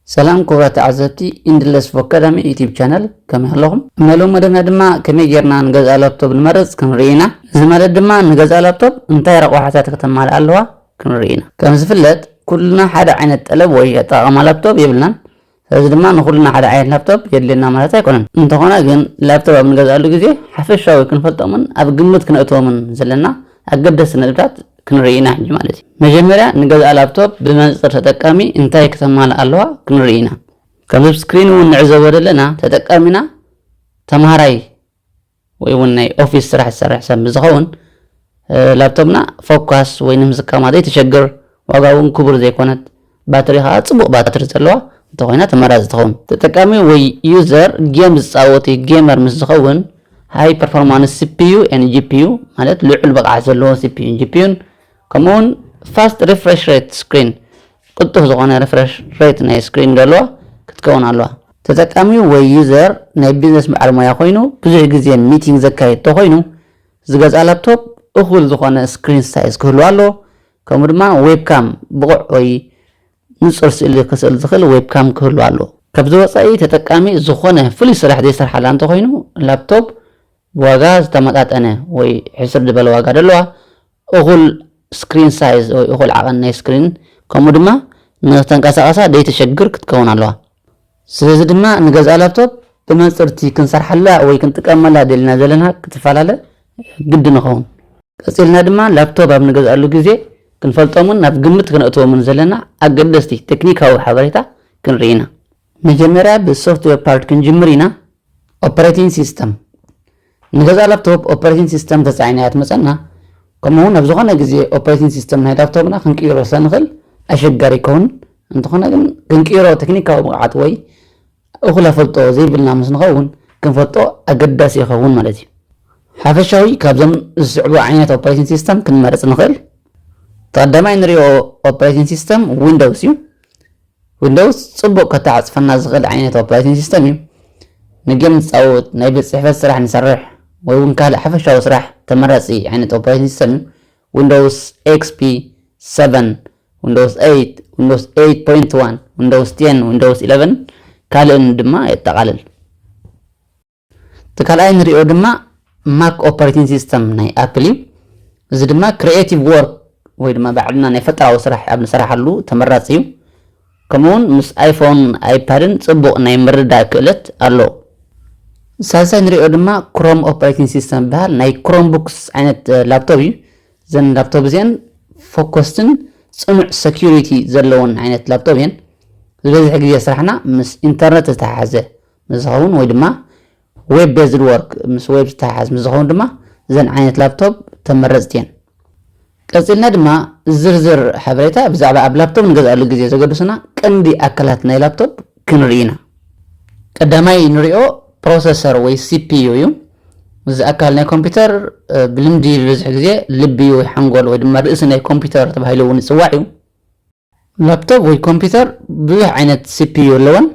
ሰላም ክቡራት ተዓዘብቲ ኢንድለስ ፎካዳሚ ዩቲብ ቻነል፣ ከመይ ኣለኹም? መሎም መደብና ድማ ከመይ ጌርና ንገዝኣ ላፕቶፕ ንመርጽ ክንርኢ ኢና። እዚ ማለት ድማ ንገዝኣ ላፕቶፕ እንታይ ረቋሕታት ከተማልእ ኣለዋ ክንርኢ ኢና። ከም ዝፍለጥ ኩልና ሓደ ዓይነት ጠለብ ወይ ኣጠቓቕማ ላፕቶፕ የብልናን። ስለዚ ድማ ንኹልና ሓደ ዓይነት ላፕቶፕ የድልየና ማለት ኣይኮነን። እንተኾነ ግን ላፕቶፕ ኣብ ንገዝኣሉ ግዜ ሓፈሻዊ ክንፈልጦምን ኣብ ግምት ክነእትዎምን ዘለና ኣገደስቲ ነጥብታት ክንርኢ ኢና ሕጂ ማለት እዩ። መጀመርያ ንገዝኣ ላፕቶፕ ብመንጽር ተጠቃሚ እንታይ ክተማልእ ኣለዋ ክንርኢ ኢና። ከምዚ ኣብ ስክሪን እውን ንዕዘቦ ዘለና ተጠቃሚና ተምሃራይ ወይ እውን ናይ ኦፊስ ስራሕ ዝሰርሕ ሰብ ምስ ዝኸውን ላፕቶፕና ፎካስ ወይ ንምስካማ ዘይትሸግር፣ ዋጋ እውን ክቡር ዘይኮነት፣ ባትሪ ከዓ ፅቡቅ ባትሪ ዘለዋ እንተኮይና ተመራፂ ትኸውን። ተጠቃሚ ወይ ዩዘር ጌም ዝፃወት ጌመር ምስ ዝኸውን ሃይ ፐርፎርማንስ ሲፒዩ ኤን ጂፒዩ ማለት ልዑል ብቕዓት ዘለዎ ሲፒዩ ጂፒዩን ከምኡውን ፋስት ሪፍሬሽ ሬት ስክሪን ቅልጡፍ ዝኾነ ሪፍሬሽ ሬት ናይ ስክሪን ዘለዋ ክትከውን ኣለዋ። ተጠቃሚ ወይ ዩዘር ናይ ቢዝነስ በዓል ሞያ ኮይኑ ብዙሕ ግዜ ሚቲንግ ዘካይድ ተኮይኑ ዝገዝኣ ላፕቶፕ እኹል ዝኾነ ስክሪን ሳይዝ ክህልዋ ኣለዎ። ከምኡ ድማ ዌብካም ብቑዕ ወይ ንጹር ስእሊ ክስእል ዝኽእል ዌብካም ክህልዋ ኣለዎ። ካብዚ ወጻኢ ተጠቃሚ ዝኾነ ፍሉይ ስራሕ ዘይሰርሓላ እንተኮይኑ ላፕቶፕ ብዋጋ ዝተመጣጠነ ወይ ሕስር ዝበለ ዋጋ ዘለዋ እኹል ስክሪን ሳይዝ ወይ እኹል ዓቐን ናይ ስክሪን ከምኡ ድማ ንክተንቀሳቐሳ ዘይተሸግር ክትከውን ኣለዋ። ስለዚ ድማ ንገዝኣ ላፕቶፕ ብመንጽርቲ ክንሰርሓላ ወይ ክንጥቀመላ ደልና ዘለና ክትፈላለ ግድን ይኸውን። ቀጺልና ድማ ላፕቶፕ ኣብ ንገዝኣሉ ግዜ ክንፈልጦምን ናብ ግምት ክነእትዎምን ዘለና ኣገደስቲ ቴክኒካዊ ሓበሬታ ክንርኢ ኢና። መጀመርያ ብሶፍትዌር ፓርት ክንጅምር ኢና። ኦፐሬቲንግ ሲስተም ንገዛ ላፕቶፕ ኦፐሬቲንግ ሲስተም ተጻዒና እያ ትመጸና። ከምኡ እውን ኣብ ዝኾነ ግዜ ኦፐሬቲንግ ሲስተም ናይ ላፕቶፕና ክንቅይሮ ስለንኽእል ኣሸጋሪ ይከውን። እንተኾነ ግን ክንቅይሮ ቴክኒካዊ ብቕዓት ወይ እኹል ኣፈልጦ ዘይብልና ምስ ንኸውን ክንፈልጦ ኣገዳሲ ይኸውን ማለት እዩ። ሓፈሻዊ ካብዞም ዝስዕቡ ዓይነት ኦፐሬቲንግ ሲስተም ክንመርጽ ንኽእል። ቀዳማይ ንሪኦ ኦፐሬቲንግ ሲስተም ዊንዶውስ እዩ። ዊንዶውስ ጽቡቕ ከተዓጽፈና ዝኽእል ዓይነት ኦፕሬቲንግ ሲስተም እዩ። ንጌም ንጻወት፣ ናይ ቤት ጽሕፈት ስራሕ ንሰርሕ ወይ እውን ካልእ ሓፈሻዊ ስራሕ ተመራጺ ዓይነት ኦፕሬቲንግ ሲስተም እዩ። ዊንዶውስ ኤክስፒ ሰቨን፣ ዊንዶውስ ኤይት፣ ዊንዶውስ ኤይት ፖይንት ዋን፣ ዊንዶውስ ቴን፣ ዊንዶውስ ኢለቨን ካልእን ድማ የጠቓልል። እቲ ካልኣይ ንሪኦ ድማ ማክ ኦፐሬቲንግ ሲስተም ናይ ኣፕል እዩ። እዚ ድማ ክሪኤቲቭ ወርክ ወይ ድማ ባዕልና ናይ ፈጠራዊ ስራሕ ኣብ ንሰራሓሉ ተመራፂ እዩ። ከምኡውን ምስ ኣይፎን ኣይፓድን ፅቡቕ ናይ ምርዳእ ክእለት ኣለዎ። ሳልሳይ ንሪኦ ድማ ክሮም ኦፐሬቲንግ ሲስተም ዝበሃል ናይ ክሮም ቡክስ ዓይነት ላፕቶፕ እዩ። እዘን ላፕቶፕ እዚአን ፎከስትን ፅኑዕ ሰኪሪቲ ዘለዎን ዓይነት ላፕቶፕ እየን። ዝበዝሕ ግዜ ስራሕና ምስ ኢንተርነት ዝተሓሓዘ ምስ ዝኸውን ወይ ድማ ዌብ ቤዝድ ወርክ ምስ ዌብ ዝተሓሓዝ ምስ ዝኸውን ድማ እዘን ዓይነት ላፕቶፕ ተመረፅቲ እየን። ቀፂልና ድማ ዝርዝር ሓበሬታ ብዛዕባ ኣብ ላፕቶፕ ንገዝኣሉ ግዜ ዘገድሱና ቀንዲ ኣካላት ናይ ላፕቶፕ ክንርኢ ኢና። ቀዳማይ ንሪኦ ፕሮሰሰር ወይ ሲፒዩ እዩ። እዚ ኣካል ናይ ኮምፒውተር ብልምዲ ዝበዝሕ ግዜ ልቢ ወይ ሓንጎል ወይ ድማ ርእሲ ናይ ኮምፒውተር ተባሂሉ እውን ይፅዋዕ እዩ። ላፕቶፕ ወይ ኮምፒውተር ብዙሕ ዓይነት ሲፒዩ ኣለወን።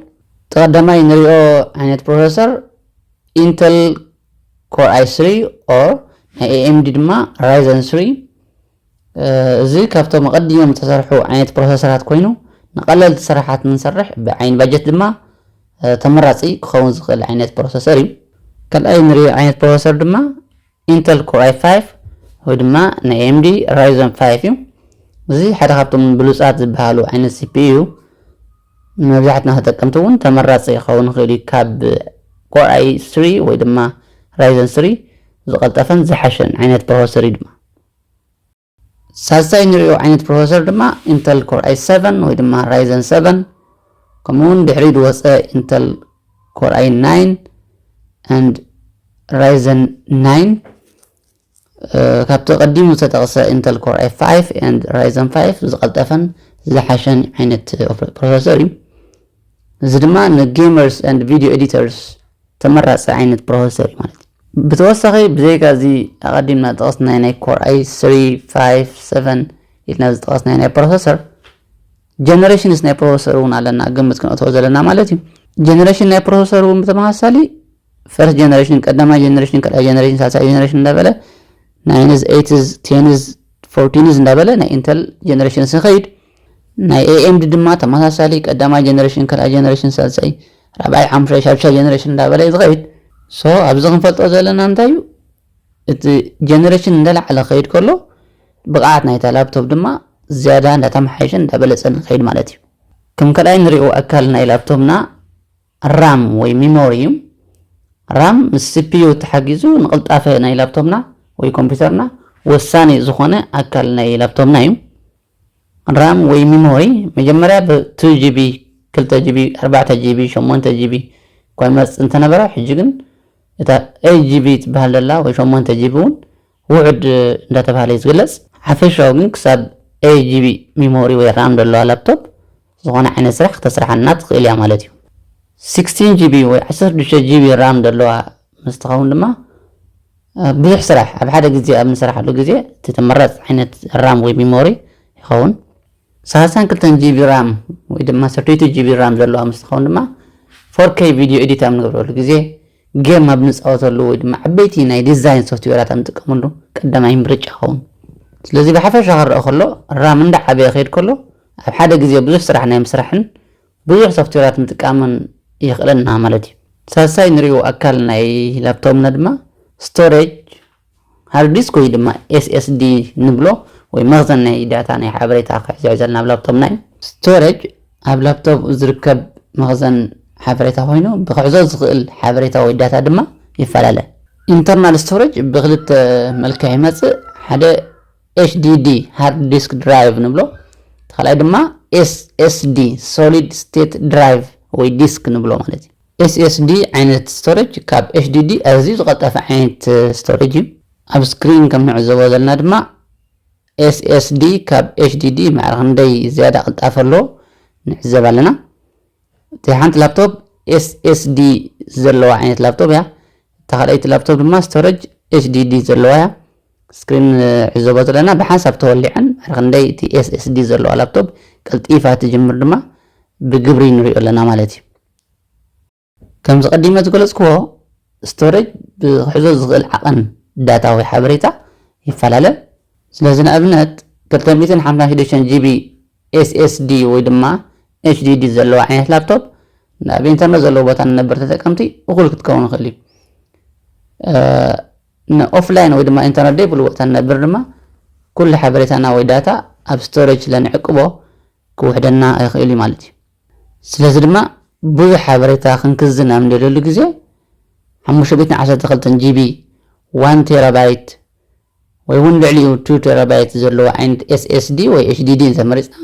እቲ ቀዳማይ ንሪኦ ዓይነት ፕሮሰሰር ኢንተል ኮር ኣይ ስሪ ኦር ናይ ኤኤምዲ ድማ ራይዘን ስሪ። እዚ ካብቶም ኣቐዲሞም ዝተሰርሑ ዓይነት ፕሮሰሰራት ኮይኑ ንቐለልቲ ስራሓት ንሰርሕ ብዓይኒ ባጀት ድማ ተመራፂ ክኸውን ዝኽእል ዓይነት ፕሮሰሰር እዩ። ካልኣይ ንሪኦ ዓይነት ፕሮሰሰር ድማ ኢንተል ኮር ኣይ ፋይቭ ወይ ድማ ናይ ኤኤምዲ ራይዘን ፋይቭ እዩ። እዚ ሓደ ካብቶም ብሉፃት ዝበሃሉ ዓይነት ሲፒዩ እዩ። መብዛሕትና ተጠቀምቲ እውን ተመራፂ ክኸውን ይኽእል እዩ። ካብ ኮር ኣይ ስሪ ወይ ድማ ራይዘን ስሪ ዝቐልጠፈን ዝሓሸን ዓይነት ፕሮሰሰር እዩ ድማ። ሳልሳይ ንሪኦ ዓይነት ፕሮሰሰር ድማ ኢንተል ኮር ኣይ ሰቨን ወይ ድማ ራይዘን ሰቨን ከምኡ እውን ድሕሪ ዝወፀ ኢንተል ኮር ኣይ ናይን and ራይዘን ናይን ካብቲ ቀዲሙ ዝተጠቕሰ ኢንተል ኮር ኣይ ፋይቭ and ራይዘን ፋይቭ ዝቐልጠፈን ዝሓሸን ዓይነት ፕሮሰሰር እዩ። እዚ ድማ ንጌመርስ and ቪድዮ ኤዲተርስ ተመራፂ ዓይነት ፕሮሰሰር እዩ ማለት እዩ። ብተወሳኺ ብዘይካ እዚ ኣቐዲምና ጠቐስናይ ናይ ኮር ኣይ ስሪ ፋይቭ ሰቨን ኢልና ዝጠቐስናይ ናይ ፕሮሰሰር ጀነሬሽንስ ናይ ፕሮሰሰር እውን ኣለና ግምት ክንእትዎ ዘለና ማለት እዩ። ጀነሬሽን ናይ ፕሮሰሰር እውን ብተመሳሳሊ ፈርስት ጀነሬሽን ቀዳማይ ጀነሬሽን ካልኣይ ጀነሬሽን ሳልሳይ ጀነሬሽን እንዳበለ ናይንዝ ኤይትዝ ቴንዝ ፎርቲንዝ እንዳበለ ናይ ኢንተል ጀነሬሽንስ ንኸይድ። ናይ A M D ድማ ተመሳሳሊ ቀዳማይ ጀነሬሽን፣ ካልኣይ ጀነሬሽን፣ ሳልሳይ፣ ራብዓይ፣ ሓሙሻይ፣ ሻድሻይ ጀነሬሽን እንዳበለ እዩ ዝኸይድ። So ኣብዚ ክንፈልጦ ዘለና እንታይ እዩ? እቲ ጀነሬሽን እንዳለዓለ ክኸይድ ከሎ ብቕዓት ናይታ ላፕቶፕ ድማ ዝያዳ እንዳተመሓየሸ እንዳበለጸ ንኸይድ ማለት እዩ። ከም ካልኣይ ንሪኦ ኣካል ናይ ላፕቶፕና ራም ወይ ሚሞሪ እዩ። ራም ምስ C P U ተሓጊዙ ንቕልጣፈ ናይ ላፕቶፕና ወይ ኮምፒውተርና ወሳኒ ዝኾነ ኣካል ናይ ላፕቶፕና እዩ። ራም ወይ ሚሞሪ መጀመርያ ብ two G B፣ ክልተ G B፣ ኣርባዕተ G B፣ ሸሞንተ G B እኳ ይመጽእ እንተነበረ፣ ሕጂ ግን እታ eight G B ትበሃል ዘላ ወይ ሸሞንተ G B እውን ውሑድ እንዳተባሃለ እዩ ዝግለጽ። ሓፈሻዊ ግን ክሳብ eight G B ሚሞሪ ወይ ራም ዘለዋ ላፕቶፕ ዝኾነ ዓይነት ስራሕ ክተስርሓና ትኽእል እያ ማለት እዩ። Sixteen G B ወይ ዓሰርተ ሽዱሽተ G B ራም ዘለዋ ምስ ትኸውን ድማ፣ እ፣ ብዙሕ ስራሕ ኣብ ሓደ ግዜ ኣብ ንስራሓሉ ግዜ እቲ ተመራፂ ዓይነት ራም ወይ ሚሞሪ ይኸውን። ሰላሳን ክልተን G B ራም ወይ ድማ thirty two G B ራም ዘለዋ ምስ ትኸውን ድማ four K ቪድዮ ኤዲት ኣብ ንገብረሉ ግዜ፣ ጌም ኣብ ንፃወተሉ ወይ ድማ ዓበይቲ ናይ ዲዛይን ሶፍትዌራት ኣብ ንጥቀመሉ ቀዳማይ ምርጫ ይኸውን። ስለዚ ብሓፈሻ ክረአ ከሎ ራም እንዳዓበየ ክኸይድ ከሎ ኣብ ሓደ ግዜ ብዙሕ ስራሕ ናይ ምስራሕን ብዙሕ ሶፍትዌራት ምጥቃምን የኽእለና ማለት እዩ። ሳልሳይ ንሪኦ ኣካል ናይ ላፕቶፕና ድማ ስቶሬጅ፣ ሃርድ ዲስክ ወይ ድማ S S D ንብሎ ወይ መኽዘን ናይ ዳታ ናይ ሓበሬታ ክሕዝዕዘልና ኣብ ላፕቶፕና እዩ። ስቶሬጅ ኣብ ላፕቶፕ ዝርከብ መኽዘን ሓበሬታ ኮይኑ ብክሕዞ ዝኽእል ሓበሬታ ወይ ዳታ ድማ ይፈላለ። ኢንተርናል ስቶሬጅ ብክልተ መልክዕ ይመጽእ። ሓደ H D D፣ ሃርድ ዲስክ ድራይቭ ንብሎ፣ እቲ ካልኣይ ድማ S S D፣ ሶሊድ ስቴት ድራይቭ ወይ ዲስክ ንብሎ ማለት እዩ። S S D ዓይነት ስቶሬጅ ካብ H D D ኣዝዩ ዝቐልጠፈ ዓይነት ስቶሬጅ እዩ። ኣብ ስክሪን ከም ንዕዘቦ ዘለና ድማ S S D ካብ H D D ማዕረ ክንደይ ዝያዳ ቅልጣፈ ኣለዎ ንዕዘብ ኣለና። እቲ ሓንቲ ላፕቶፕ S S D ዘለዋ ዓይነት ላፕቶፕ እያ። እታ ካልኣይቲ ላፕቶፕ ድማ ስቶሬጅ H D D ዘለዋ እያ። ስክሪን ዕዘቦ ዘለና ብሓንሳብ ተወሊዐን ማዕረ ክንደይ እቲ S S D ዘለዋ ላፕቶፕ ቀልጢፋ ትጅምር ድማ ብግብሪ ንሪኦ ኣለና ማለት እዩ። ከምዚ ቀዲመ ዝገለጽክዎ ስቶሬጅ ብክሕዞ ዝኽእል ዓቐን ዳታ ወይ ሓበሬታ ይፈላለ። ስለዚ ንኣብነት ክልተ ሚእትን ሓምሳን ሽዱሽተን G B S S D ወይ ድማ H D D ዘለዋ ዓይነት ላፕቶፕ ኣብ ኢንተርነት ዘለዎ ቦታ ንነበር ተጠቀምቲ እኹል ክትከውን ይኽእል እዩ። እ፣ ንኦፍላይን ወይ ድማ ኢንተርነት ዘይብሉ ቦታ ንነበር ድማ ኩሉ ሓበሬታና ወይ ዳታ ኣብ ስቶሬጅ ስለንዕቅቦ ክውሕደና ይኽእል እዩ ማለት እዩ። ስለዚ ድማ ብዙሕ ሓበሬታ ክንክዝን ኣብ ንደልየሉ ግዜ ሓሙሽተ ሚእትን ዓሰርተ ክልተን G B፣ one terabyte ወይ እውን ልዕሊኡ two terabyte ዘለዎ ዓይነት S S D ወይ H D D እንተመሪጽና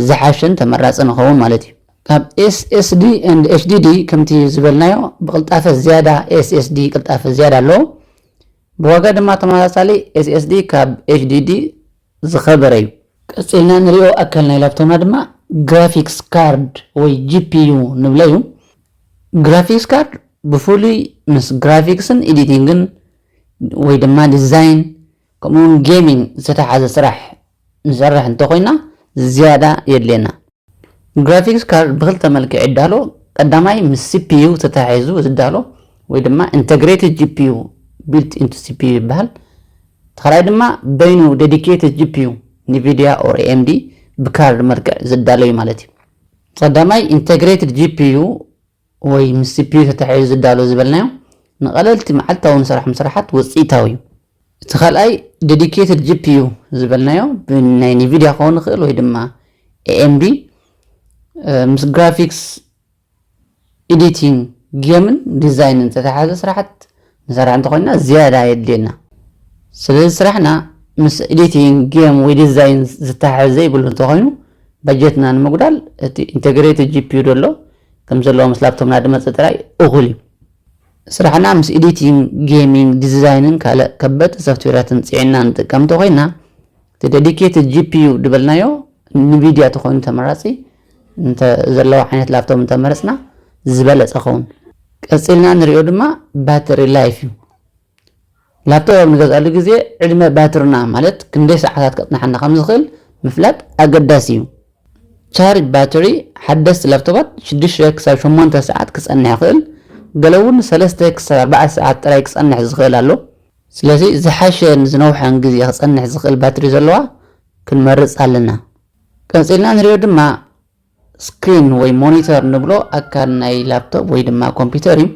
ዝሓሸን ተመራጽን ይኸውን ማለት እዩ። ካብ S S D and H D D ከምቲ ዝበልናዮ ብቕልጣፈ ዝያዳ S S D ቅልጣፈ ዝያዳ ኣለዎ። ብዋጋ ድማ ተመሳሳሊ S S D ካብ H D D ዝኸበረ እዩ። ቀጺልና ንሪኦ ኣካል ናይ ላፕቶፕና ድማ ግራፊክስ ካርድ ወይ G P U ንብሎ እዩ። ግራፊክስ ካርድ ብፍሉይ ምስ ግራፊክስን ኤዲቲንግን ወይ ድማ ዲዛይን ከምኡውን ጌሚንግ ዝተተሓዘ ስራሕ ንሰርሕ እንተኾይና ዝያዳ የድልየና። ግራፊክስ ካርድ ብክልተ መልክዕ ይዳሎ። ቀዳማይ ምስ C P U ተተሓሒዙ ዝዳሎ ወይ ድማ ኢንተግሬትድ G P U፣ built into C P U ይበሃል። እቲ ካልኣይ ድማ በይኑ ዴዲኬትድ G P U፣ ኒቪድያ or A M D ብካርድ መልክዕ ዝዳሎ እዩ ማለት እዩ። ቀዳማይ ኢንተግሬትድ G P U ወይ ምስ C P U ተተሓሒዙ ዝዳሎ ዝበልናዮ ንቐለልቲ መዓልታዊ ንሰርሖም ስራሓት ውፅኢታዊ እዩ። እቲ ካልኣይ ዴዲኬትድ G P U ዝበልናዮ ብናይ ኒቪድያ ክኸውን ይኽእል ወይ ድማ A M D፣ እ፣ ምስ ግራፊክስ፣ ኤዲቲንግ፣ ጌምን ዲዛይንን ዝተተሓዘ ስራሓት ንሰርሕ እንተኾይና ዝያዳ የድልየና። ስለዚ ስራሕና ምስ ኤዲቲንግ፣ ጌም ወይ ዲዛይን ዝተሓሓዝ ዘይብሉ እንተኾይኑ ባጀትና ንምጉዳል እቲ ኢንተግሬትድ G P U ዘሎ ከም ዘለዎ ምስ ላፕቶፕና ድመጽእ ጥራይ እኹል እዩ። ስራሕና ምስ ኤዲቲንግ፣ ጌሚንግ፣ ዲዛይንን ካልእ ከበድቲ ሶፍትዌራትን ጽዒንና ንጥቀም እንተኾይና እቲ ዴዲኬትድ G P U ዝበልናዮ ኒቪድያ ተኾይኑ ተመራጺ እንተ ዘለዎ ዓይነት ላፕቶፕ እንተመረጽና ዝበለጸ ኸውን። ቀጺልና ንሪኦ ድማ ባትሪ ላይፍ እዩ። ላፕቶፕ ኣብ ንገዝኣሉ ግዜ ዕድመ ባትርና ማለት ክንደይ ሰዓታት ከጽንሓና ከም ዝኽእል ምፍላጥ ኣገዳሲ እዩ። ቻርጅ ባትሪ ሓደስቲ ላፕቶፓት ሽዱሽተ ክሳብ ሸሞንተ ሰዓት ክጸንሕ ይኽእል፣ ገለ እውን ሰለስተ ክሳብ ኣርባዕተ ሰዓት ጥራይ ክጸንሕ ዝኽእል ኣሎ። ስለዚ ዝሓሸን ዝነውሐን ግዜ ክጸንሕ ዝኽእል ባትሪ ዘለዋ ክንመርጽ ኣለና። ቀፂልና ንሪኦ ድማ ስክሪን ወይ ሞኒተር ንብሎ ኣካል ናይ ላፕቶፕ ወይ ድማ ኮምፒውተር እዩ።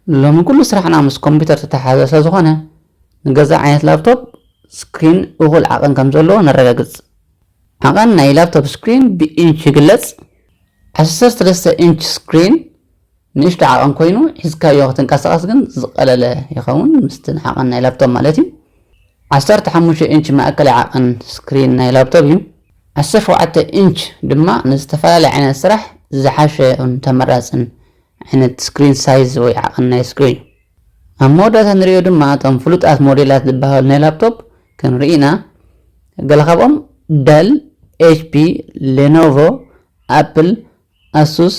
ሎሚ ኩሉ ስራሕና ምስ ኮምፒውተር ዝተሓዘ ስለዝኾነ ንገዛ ዓይነት ላፕቶፕ ስክሪን እኹል ዓቐን ከም ዘለዎ ነረጋግፅ። ዓቐን ናይ ላፕቶፕ ስክሪን ብኢንች ይግለፅ። ዓሰርተ ሰለስተ ኢንች ስክሪን ንእሽቶ ዓቐን ኮይኑ ሒዝካዮ ክትንቀሳቐስ ግን ዝቐለለ ይኸውን ምስቲ ዓቐን ናይ ላፕቶፕ ማለት እዩ። ዓሰርተ ሓሙሽተ ኢንች ማእከላይ ዓቐን ስክሪን ናይ ላፕቶፕ እዩ። ዓሰርተ ሸውዓተ ኢንች ድማ ንዝተፈላለየ ዓይነት ስራሕ ዝሓሸን ተመራፅን ዓይነት ስክሪን ሳይዝ ወይ ዓቐን ናይ ስክሪን። ኣብ መወዳእታ ንሪኦ ድማ እቶም ፍሉጣት ሞዴላት ዝበሃሉ ናይ ላፕቶፕ ክንርኢ ኢና። ገለ ካብኦም ደል፣ ኤች ፒ፣ ሌኖቮ፣ ኣፕል፣ ኣሱስ፣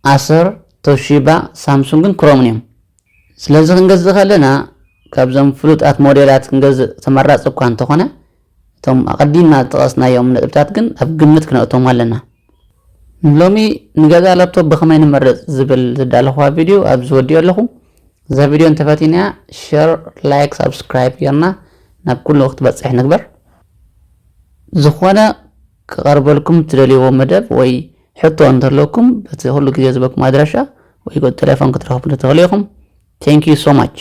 ኣሰር፣ ቶሺባ፣ ሳምሱንግን ክሮምን እዮም። ስለዚ ክንገዝእ ከለና ካብዞም ፍሉጣት ሞዴላት ክንገዝእ ተመራፂ እኳ እንተኾነ እቶም ኣቐዲምና ዝጠቐስናዮም ነጥብታት ግን ኣብ ግምት ክነእቶም ኣለና። ንሎሚ ንገዛ ላፕቶፕ ብኸመይ ንመርፅ ዝብል ዝዳለኹዋ ቪድዮ ኣብዚ ወዲኦ ኣለኹ። እዛ ቪድዮ እንተፈቲንያ ሸር፣ ላይክ፣ ሳብስክራይብ ጌርና ናብ ኩሉ ክትበፅሕ ንግበር። ዝኾነ ክቐርበልኩም ትደልይዎ መደብ ወይ ሕቶ እንተለኩም በቲ ኩሉ ግዜ ዝበኩም ኣድራሻ ወይ ቁፅሪ ቴሌፎን ክትረኽቡ ትኽእሉ ኢኹም። Thank you so much።